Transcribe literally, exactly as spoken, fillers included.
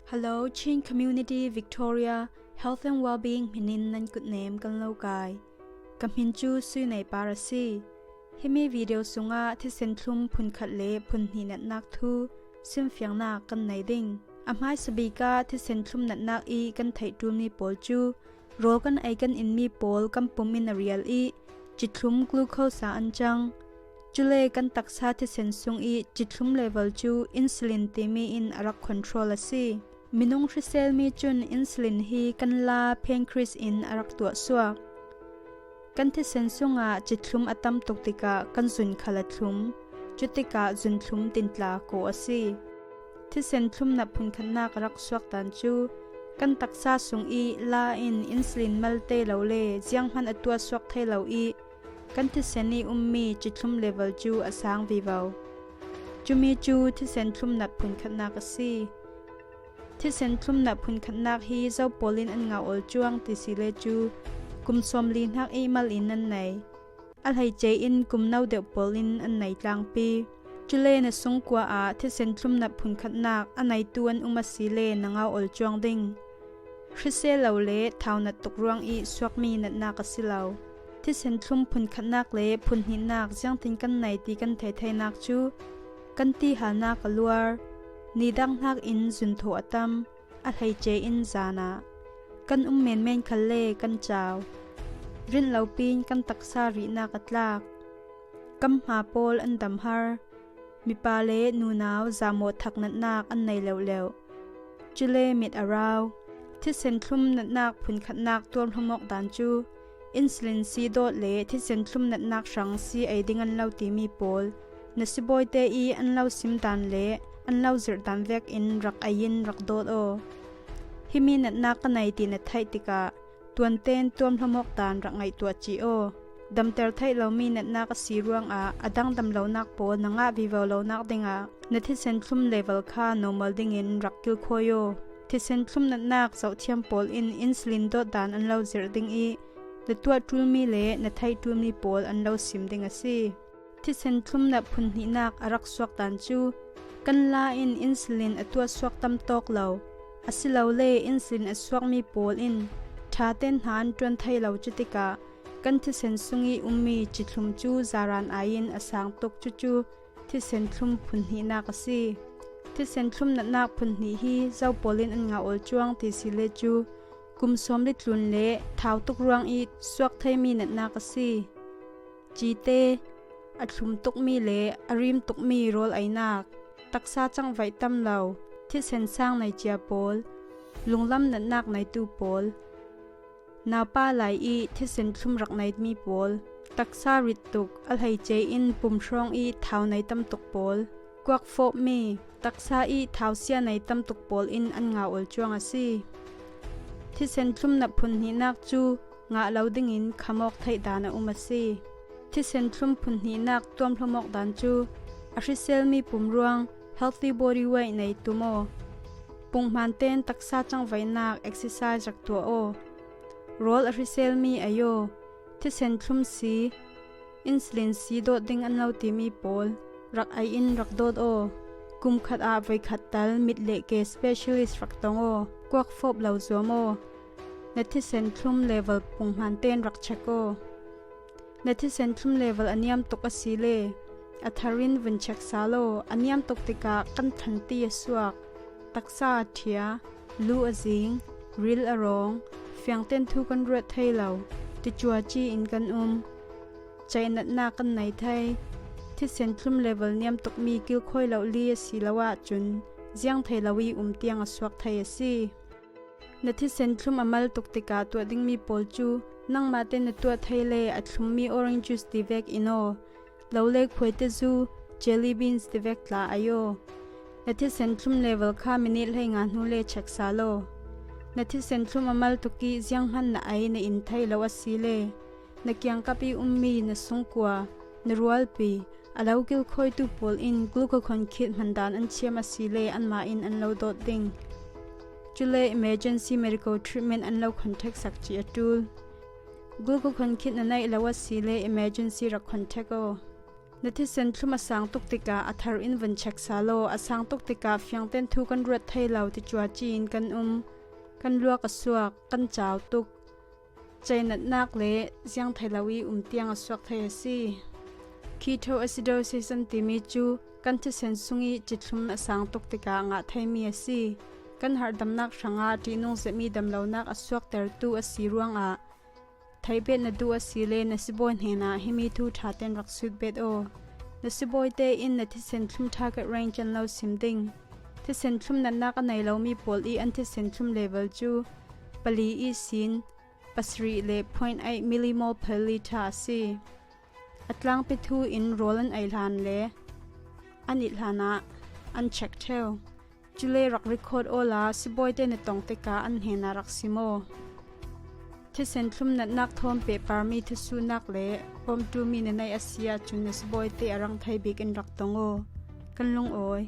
Hello, Chin Community Victoria Health and Wellbeing hminin nan kutnem kan lo kai. Ka hmin cu Sui Nei Par a si. Himi video sungah thisen thlum phun khat le phun hnih natnak thu simfiangnak kan nei ding. A hmaisa bik ah thisen thlum natnak i kan theih ṭulmi pawl cu rawl kan ei kan inmi pawl kan pum in a rial i cithlum glucose ah an cang. Cule kan taksa thisen sung i cithlum level cu insulin timi in a rak control a si. Minung hriselmi cun insulin hi kan la pancreas in a rak tuahsuak. Kan thisen sungah cithlum a tam tuk tikah kan zun khal a thlum. Cutikah zunthlum tintla kaw a si. Thisen thlum nat phunkhatnak a rak suak dan cu kan taksa sung i la in insulin mal te lo le zianghman a tuah suak thei lo i kan thisen i ummi cithlum level cu a sang vivo. Cumi cu thisen thlum nat phunkhatnak a si. Thisen thlum nat phunkhatnak hi zo pawl in an ngau ol cuang ti si le cu kum sawmli hnak i mal in an nei. A hleice in kum no deuh pawl in an nei tlangpi. Cule na sungkua ah thisen thlum nat phunkhatnak a neitu an um a si le na ngau ol cuang ding. Hrisel lo le thau nat tuk ruang i suakmi natnak a si lo. Thisen thlum phunkhatnak le phunhnihnak ziangtin kan nei ti kan thei theinak cu kan tihalnak a luar, nidang hnak in zunthawh a tam, a hleice in zan ah kan um menmen khal le kan cau. Rinh lo pin kan taksa rihnak a tlak. Kan hma pawl an damhar. Mipa le nunau zamawh thak natnak an nei leuleu. Cule mit a rau. Thisen thlum natnak phunkhatnak tuamhlawm awk dan cu insulin si dawt le thisen thlum natnak hrang si ei ding an lo timi pawl na sibawite i an lo sim dan le an lo zirh dan vekin rak ei in rak dawt aw. Himi natnak ka nei ti na theih tikah tuanten tuamhlawm awk dan rak ngaihtuah ci aw. Damter theih lomi natnak a si ruangah a dangdam lonak pawl na ngah vivo lonak dingah na thisen thlum level kha normal dingin rak kilkhawi aw. Thisen thlum natnak zohthiam pawl in insulin dawt dan an lo zirh ding i na tuah ṭulmi le na theih ṭulmi pawl an lo sim ding a si. Thisen thlum nat phunhnihnak a rak suak dan cu kan la in insulin a tuah suak tam tawk lo, asilole insulin a suakmi pawl in ṭha ten hna an ṭuan thei lo cutikah kan thisen sung i ummi cithlum cu zaran ai in a sang tuk cucu thisen thlum phunhnihnak a si. Thisen thlum natnak phunhnih hi zo pawl in an ngau ol cuang ti si le cu kum sawmli tlun le thau tuk ruang i suak theimi natnak a si. Cite, a thlum tukmi le a rim tukmi rawl einak, taksa cangvaih tam lo, thisen sang nei cia pawl, lunglam natnak neitu pawl, naupa lai i thisen thlum rak neimi pawl, taksa rit tuk, a hleice in pum hrawng i thau nei tam tuk pawl, kuak fawpmi, taksa i thau sia nei tam tuk pawl in an ngau ol cuang a si. Thisen thlum nat phunhnihnak cu ngah lo dingin kham awk theih dan a um a si. Thisen thlum phunhnihnak tuamhlawm awk dan cu a hriselmi pum ruang healthy body weight nei tum aw. Punghman ten taksa cangvaihnak exercise rak tuah aw. Rawl a hriselmi ei aw. Thisen thlum si, insulin si dawt ding an lo timi pawl rak ei in rak dawt aw. Kum khat ah voikhat tal mit le ke specialist rak tong aw. Kuak fawp lo zuam aw. Na thisen thlum level punghman ten rak check aw. Na thisen thlum level a niam tuk a si le a thar in vun check sal aw. A niam tuk tikah kan thlan ti a suak, taksa a ṭhia, lu a zing, ril a rawng, fiangten thu kan ruat thei lo, ticuaci in kan um. Caihnatnak kan nei thei. Thisen thlum level niam tukmi kilkhawi lo li a si lo ahcun ziang thei lo i um tiang a suak thei a si. Na thisen thlum a mal tuk tikah tuah dingmi pawl cu nangmah te na tuah thei le a thlummi orange juice ti vek in aw. Lo le khuaite zu, jelly beans ti vek tla ei aw. Na thisen thlum level kha minit hleinga hnu le check sal aw. Na thisen thlum a mal tuk i zianghman na ei na in thei lo a si le na kiangkap i ummi na sungkua, na rualpi, a lo kilkhawitu pawl in glucagon kit hmandan an thiam a si le anmah in an lo dawt ding. Cule emergency medical treatment an lo contact sak cih a ṭul. Glucagon kit na neih lo a si le emergency rak contact aw. Na thisen thlum a sang tuk tikah a thar in vun check sal aw. A sang tuk tikah fiangten thu kan ruat thei lo, ticuaci in kan um. Kan luak a suak, kan cau tuk. Cei natnak le ziang thei lo i um tiang a suak thei a si. Ketoacidosis an timi cu kan thisen sung i cithlum a sang tuk tikah ngah theimi a si. Kan harhdamnak hrangah ṭihnung zetmi damlonak a suaktertu a si ruangah theih bet na duh a si le na sibawi hnenah himi thu ṭha tein rak sut bet aw. Na sibawi tein na thisen thlum target range an lo sim ding. Thisen thlum natnak a nei lomi pawl i an thisen thlum level cu pali ihsin pasarih le point eight millimole per liter a si. A tlangpi thu in rawl an ei hlan le an it hlanah an check ṭheu. Cule rak record awla sibawite na tong tikah an hnenah rak sim aw. Thisen thlum natnak thawn pehparmi thusuhnak le bawmṭumi na neih a si ahcun na sibawite a rang thei bik in rak tong aw. Kan lungawi.